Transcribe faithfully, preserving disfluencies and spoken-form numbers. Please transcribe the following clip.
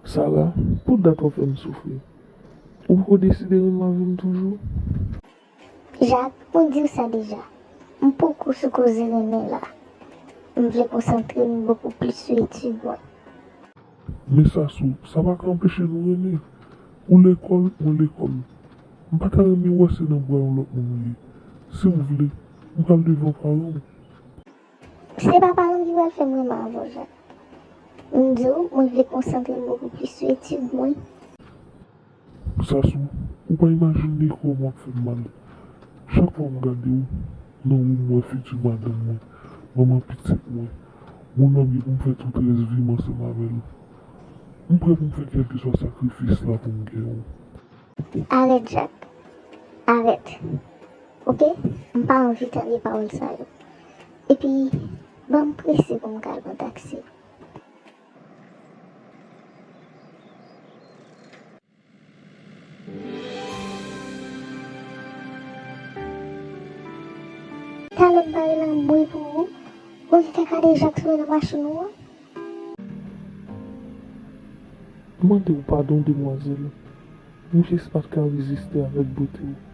Sara, pou dat w ap fè m soufri? Ou poko deside renmen avè m toujou? Jak, mwen di w sa deja. M poko sou koze renmen la. M vle konsantre m bokou plis sou etid mwen. Men Sasou, sa pa ka anpeche nou renmen. Ou lekòl, mwen lekòl. M pa ta renmen wè se nan bra yon lòt moun ou ye. Si w vle, m pral devan paran w. Se pa paran m ki pral fè m renmen avè w, Jak. M di w, mwen vle konsantre m bokou plis sou etid mwen. Sasou, ou pa imajine kòman w ap fè m mal. Chak fwa m gade w, nan ou m wè fiti madanm mwen, manman pitit mwen. Moun nan gen pou m fè tout rès vi m ansanm avè l. M prè pou m fè kèlkeswa sakrifis la pou m gen w. Arèt, Jak. Arèt. Oke? M pa anvi tande pawòl sa yo. Epi, ban m prese pou m ka al pran taksi. Talè m pare nan bri pou ou. Ou te fè kade Jak sou nan machin ou an. M mande w padon, demwazèl. M jis pa t ka reziste avèk bote w.